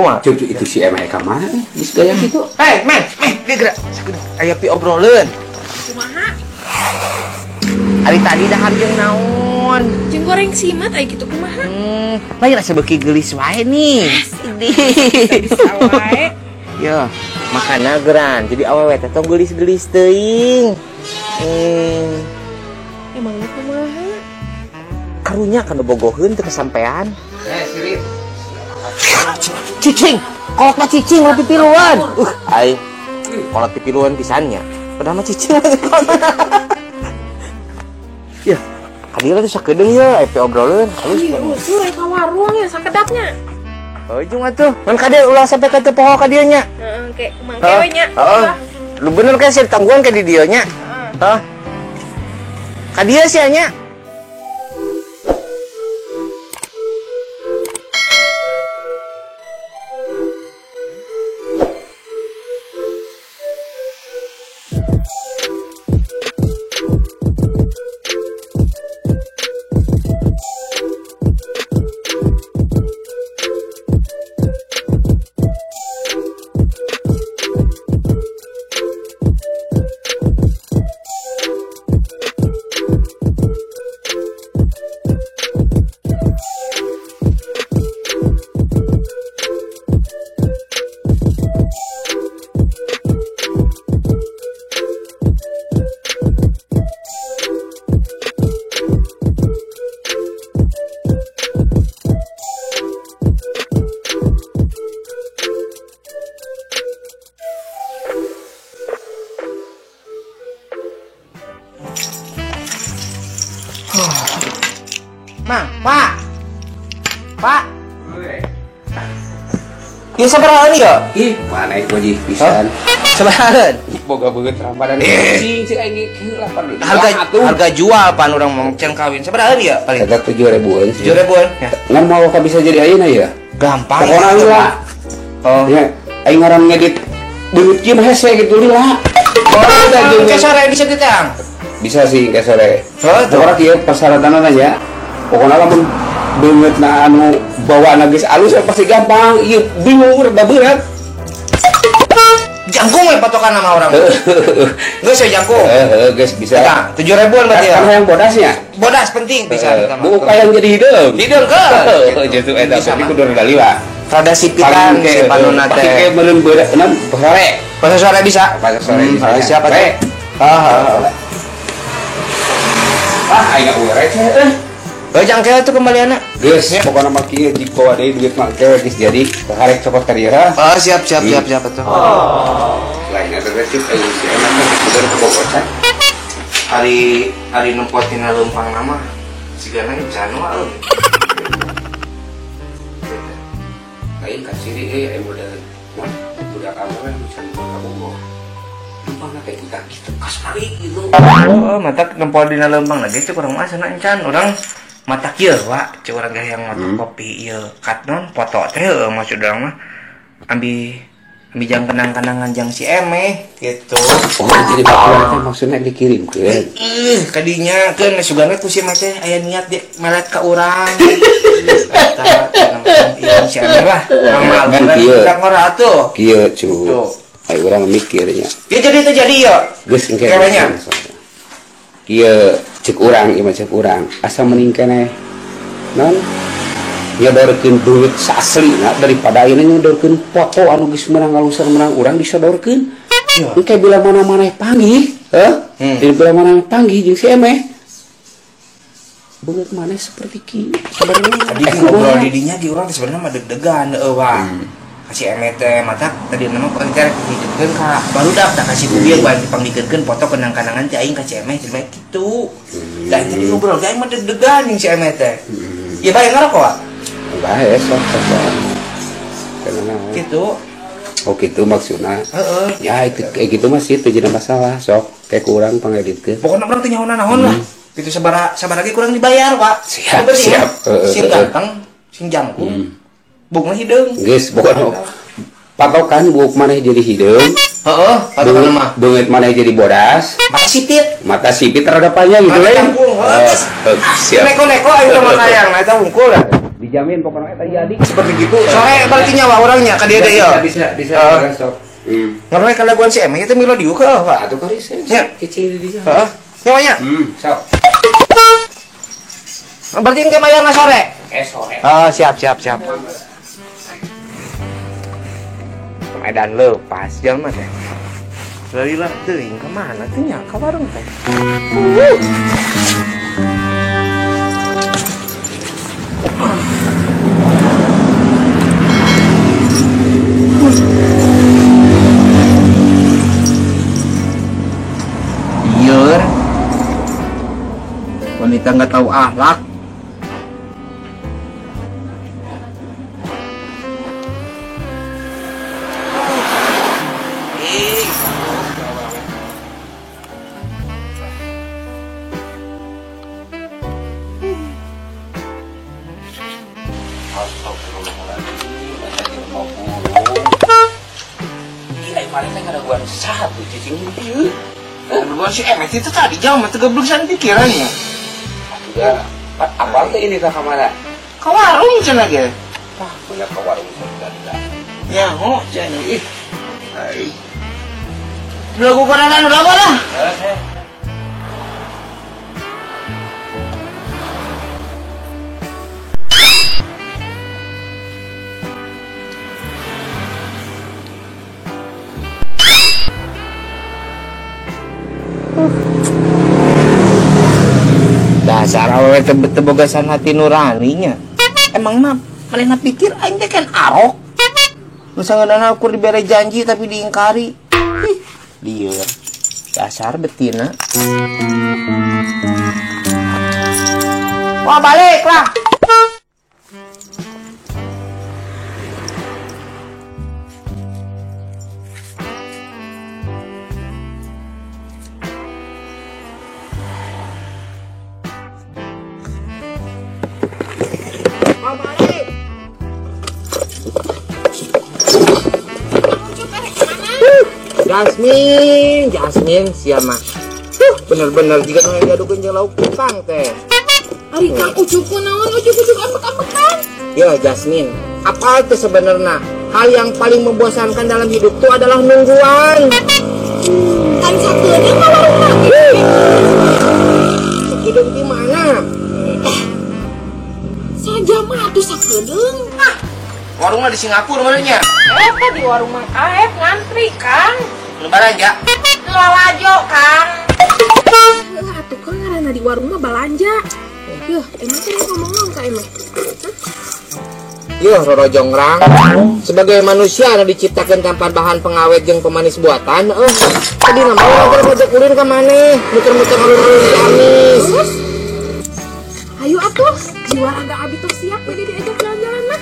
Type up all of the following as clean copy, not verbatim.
Kumaha? Cucu itu si Emeh ka mana? Geus gaya kitu. Hei, meh, geura. Aya pi obroleun. Kumaha? Ari tadi dahar jeung naon? Jeung goreng simat aya kitu kumaha? Lain asa beuki geulis wae nih. Bisa wae. Yo, makana geran. Jadi awewe teh tong geulis-geulis teuing. Emangnya kumaha? Karunya kana bogoheun teu kesampean. Sirip. Cicing, kolot mah cicing lebih piluan. Ai. Kolot piluan pisannya. Padahal mah cicing. Ya, kadieu teh sakedeung ye, aya obroleun. Halus. Ih, usul ka warung ya sakedapnya. Heuh atuh. Mun kadieu ulah sampe ka teu poho ka dieu nya. Heeh, ke mangke we nya. Heeh. Lu bener kan sih tangguhan ke di dieu nya. Heeh. Ka dieu sia nya. Mang, Pak. Pak. Ieu sabaraha ya? Ih, mana itu aja pisan. Sabaraha? Boga beungeut Ramadan. Cing cing aing heula pan. Harga jual pan urang mau can kawin. Sabaraha ya paling? Eta 7.000-an. 7.000-an. Ya. Ngan mau ka bisa jadi ayeuna ya? Gampang. Pokona lila. Oh. Ya, aing ngaran ngedit beungeut kieu mah hese kitu lila. Oh, ke sore bisa ditang. Bisa sih ke sore. Pokona kieu persyaratanna nya. Pokona lamun beungeutna anu bawaan geus alus ya pasti gampang. Ieu bingung rada berat. Jangkung we patokan sama orang. Geus ya jangkung. Heeh, geus bisa. Nah, 7.000-an berarti ya. Kan hayang bodasnya. Bodas penting bisa. Bukan yang jadi hideung. Hideung ke. Justru eta tapi kudu rada lila. Rada sipitan si panonna teh. Pakai meureun berat enam sore. Pas sore bisa. Pas sore bisa. Siapa teh? Heeh. Ah, aing eueuh teh. Bajang ke itu kembalianna. Geus, pokona mah kieu dibawa deui duit mah ke geus jadi karek cokot ka dieu. Oh, siap siap siap siap atuh. Lain eta teh cuk aing si enak teh kudu ke Bogor teh. Ari ari nempo tina leumpang nama sigana encan wae. Lain ka ciri euy aya model budak awewe nu can ka Bogor. Leumpangna teh kita kitu kasmari gitu. Oh, mata nempo dina leumpang lagi cuk urang mah asana encan urang mata kieu wa cek urang gaya yang mata kopi ieu kat non foto teh maksud urang mah ambi ambi jang kenang-kenangan jang si Emeh gitu. Oh, jadi bapak teh maksudnya dikirimkeun. Ih, kadinya keun sugana ku si Emeh teh aya niat di melet ka urang. Eta ieu si Emeh lah. Kan kieu. Urang ngora atuh. Kieu cu. Ayo urang mikirnya. Ya jadi itu jadi ya. Geus engke. Kieu cek urang ieu mah cek urang asa mending keneh non nyodorkeun duit saslina daripada ayeuna nyodorkeun foto anu geus meunang ngaluser meunang urang disodorkeun. Engke bila mana maneh panggih, heuh? Bila mana panggih jeung si Emeh. Beungeut maneh seperti kieu. Sebenarnya tadi ngobrol di dinya di urang sebenarnya mah deg-degan heueuh wah. Kasih Emeh teh mata tadi nama konter hidupkeun ka barudak tah kasih ku bieu bae dipanggikeun foto kenang-kenangan ti aing ka si Emeh jelema kitu. Da tadi ngobrol ge aing mah deg-degan jeung si Emeh teh. Ya bae ngarokok wa? Bae sok sok. Gitu. Oh gitu maksudna. Heeh. Ya itu kayak gitu mah sih teu jadi masalah sok kayak kurang pangeditkeun. Pokona urang teh nyaho naon lah. Gitu sabaraha sabaraha ge kurang dibayar, Pak. Siap siap. Sing ganteng, sing jangkung. Buukna hideung. Geus pokona patokan buuk maneh jadi hideung. Heeh, patokan mah. Beungeut maneh jadi bodas. Mata sipit. Mata sipit rada panjang gitu lain. Siap. Neko-neko aing mah hayang, eta hungkul. Di Dijamin pokoknya eta jadi. Seperti gitu. Sore berarti nyawa orangnya ka dieu deui ya. Bisa bisa sok. Ngarana kalaguan si Emeh teh milo diuk heuh, Pak. Atuh karis. Nya. Cicing di dieu. Heeh. Nyawanya? Sok. Berarti engke mayarna sore. Sore. Oh, siap siap siap. Medan lepas jalma teh. Larilah teuing ka mana teh nya ka warung teh. Lieur. Wanita nggak tahu akhlak. Si Emet itu tadi jauh mah tegebluksan pikirannya. Atuh apal teh ini tah ka mana? Ka warung cenah ge. Tah punya ka warung cenah. Ya, oh cenah ih. Ai. Lagu koranan udah lah. Dasar awewe teu bogasan hati nuraninya. Emang mah manehna pikir aing teh kan arok. Nu sangeunana ukur dibere janji tapi diingkari. Ih, lieur. Dasar betina. Wah, balik lah. Jasmine, Jasmine, siapa? Bener-bener jika nu diadukeun jeung lauk kupang teh. Ari Kang Ucup kunaon ujuk-ujuk ambek-ambekan? Ya Jasmine, apa itu sebenarnya? Hal yang paling membosankan dalam hidup tuh adalah nungguan. Kan sakedeung ka warung lagi. Sakedeung di mana? Sajama atuh sakedeung. Ah, warungnya di Singapura mana nya? Eta di warung Mang Aep ngantri, Kang. Lebaran ya? Lalajo, Kang. Heuh atuh Kang ngaranna di warung mah balanja. Yuh, emang teh ngomong naon ka emeh? Yuh, Roro Jongrang. Sebagai manusia anu diciptakeun tanpa bahan pengawet jeung pemanis buatan, tadi nama urang ngajak ulin ka maneh, muter-muter alun-alun Ciamis. Terus? Ayo atuh, jiwa raga abi tuh siap we diajak jalan-jalan mah.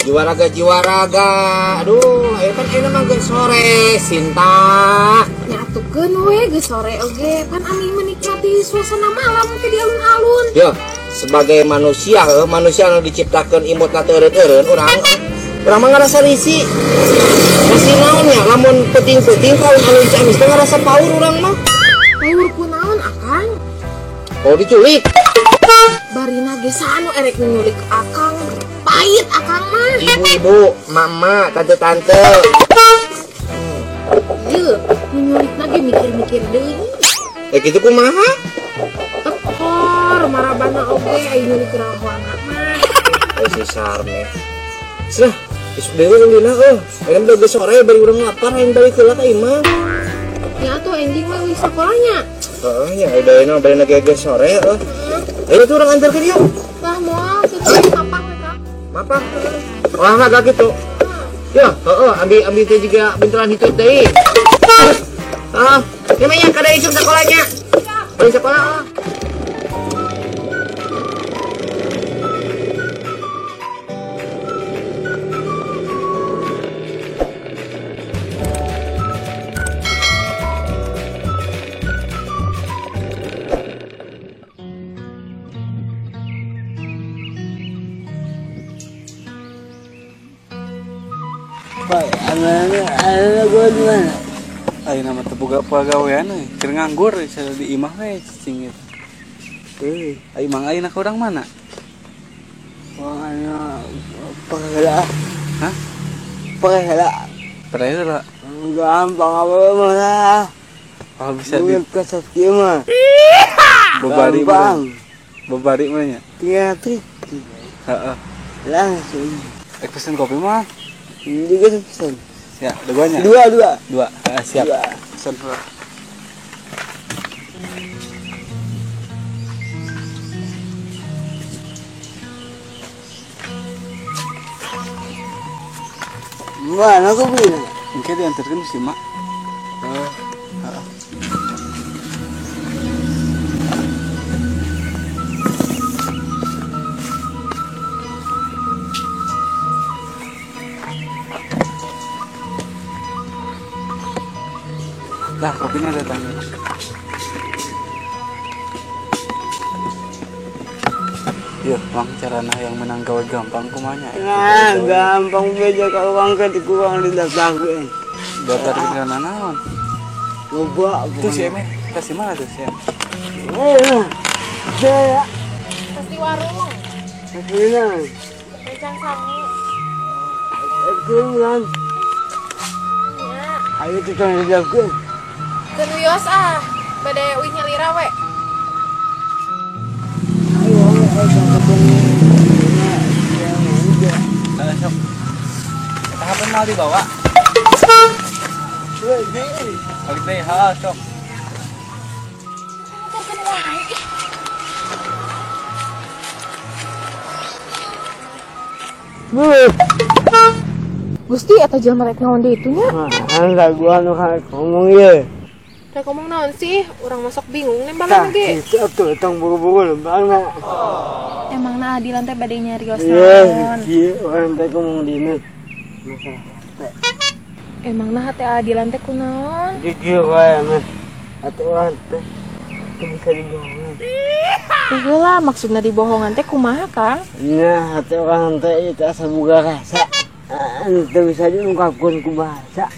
Jiwa raga, jiwa raga. Aduh, ayo kan enak mah geus sore, Sinta. Nyatukeun we geus sore oge, pan ami menikmati suasana malam ke di alun-alun. Yo, sebagai manusia, manusia anu diciptakeun imutna teu eureun-eureun urang mah ngarasa risih. Risih naon nya, lamun peuting-peuting ka alun-alun Ciamis teh ngarasa paur urang mah. Paur kunaon akang? Oh diculik. Barina ge anu erek nyulik akang. Pahit akang mah. Ibu-ibu, mama, tante-tante. Yeuh, nyulikna ge mikir-mikir deui. Eh kitu kumaha? Tekor marabana oge aya nyulik rahoana mah. Eh si Sarme. Sah, isuk deui ulina euy. Ayeuna mah geus sore bari urang lapar hayang balik heula ka imah. Ya atuh enjing mah euy sakolanya. Heeh, nya ayeuna mah bari geus sore euy. Ayo tuh urang antarkeun yuk. Lah moal kitu mapang we Kang. Mapang. Olahraga gitu. Ya, heeh, ambil teh juga benturan hitu teh. Ah, namanya kada isuk sekolahnya. Balik sekolah. Ayeuna mah teu boga pagawean euy, keur nganggur saya di imah we cicing eta. Euy, ai mang ayeuna ka urang mana? Makanya perela. Hah? Perela. Perela. Gampang apa mah. Oh, bisa di kasat kieu mah. Babari mah. Babari mah nya. Tinggal trik. Heeh. Langsung. Pesen kopi mah. Juga pesen. Ya, duanya. Dua. Dua. Siap. Dua. Pesen dua. Mana aku beli? Mungkin diantarkan sih, Mak. Lah, kopinya datang. Yuk, Mang, carana yang menang gawe gampang kumanya. Nah, gampang beda kalau uang ke dikurang didaftarkeun. Daftar ke naon? Loba. Itu si Eme, kasih mana tuh si Eme? Saya. Pasti warung. Pasti. Rencang sangu. Kurang. Ayo kita didaftarkeun. Teu wios ah, bade uih nyalira we. Sok. Tahapan mau dibawa. Balik deh, ha, sok. Gusti eta jelema rek naon deui itu nya? Nah, gua nu ngomong ieu. Rek ngomong naon sih? Urang masuk bingung nembalan ge. Tah, itu tong buru-buru lembangna. Emangna Adilan teh bade nyarios naon? Iya, urang teh ngomong dina. Emangna hate Adilan teh kunaon? Jujur wae mah. Hate urang teh teu bisa dibohongan. Heula maksudna dibohongan teh kumaha, Kang? Nya hate urang teh itu asa boga rasa. Teu bisa diungkapkeun ku bahasa.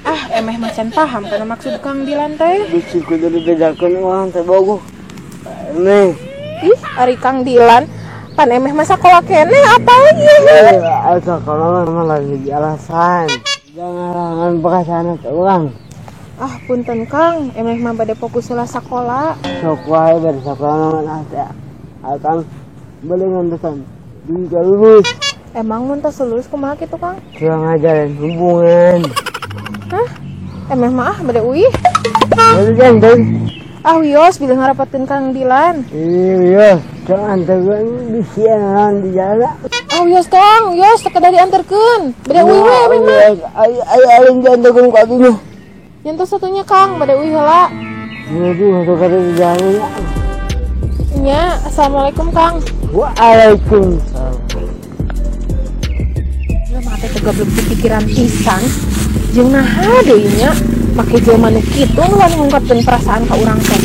Ah, emeh macan paham kana maksud Kang Dilan teh. Bisi kudu dibedakeun urang teh bogoh. Emeh. Ih, ari Kang Dilan pan emeh masa sakola keneh apal ieu. Asa sakola mah lagi alasan. Jangan perasaan urang. Ah, punten Kang, emeh mah bade fokus heula sakola. Sok wae bade sakola mah teh. Akang bade ngantesan duit lulus. Emang mun tos lulus kumaha kitu, Kang? Kurang ajaran hubungan. Hah? Emeh mah ah bade uih. Bade jantan. Ah wios bilih ngarepotkeun Kang Dilan. Iya wios, jangan anterkeun bisian naon di jalan. Ah wios Kang, wios teu kedah dianterkeun. Bade uih we emeh mah. Ayo aing dianterkeun ku abdi mah. Nyentuh satunya Kang, bade uih heula. Aduh, teu kada di jalan. Nya, assalamualaikum Kang. Waalaikumsalam. Mah teh gablek pikiran pisan. Jeung naha deui nya make jelema nu kitu nu wani ngungkapkeun perasaan ka urang teh.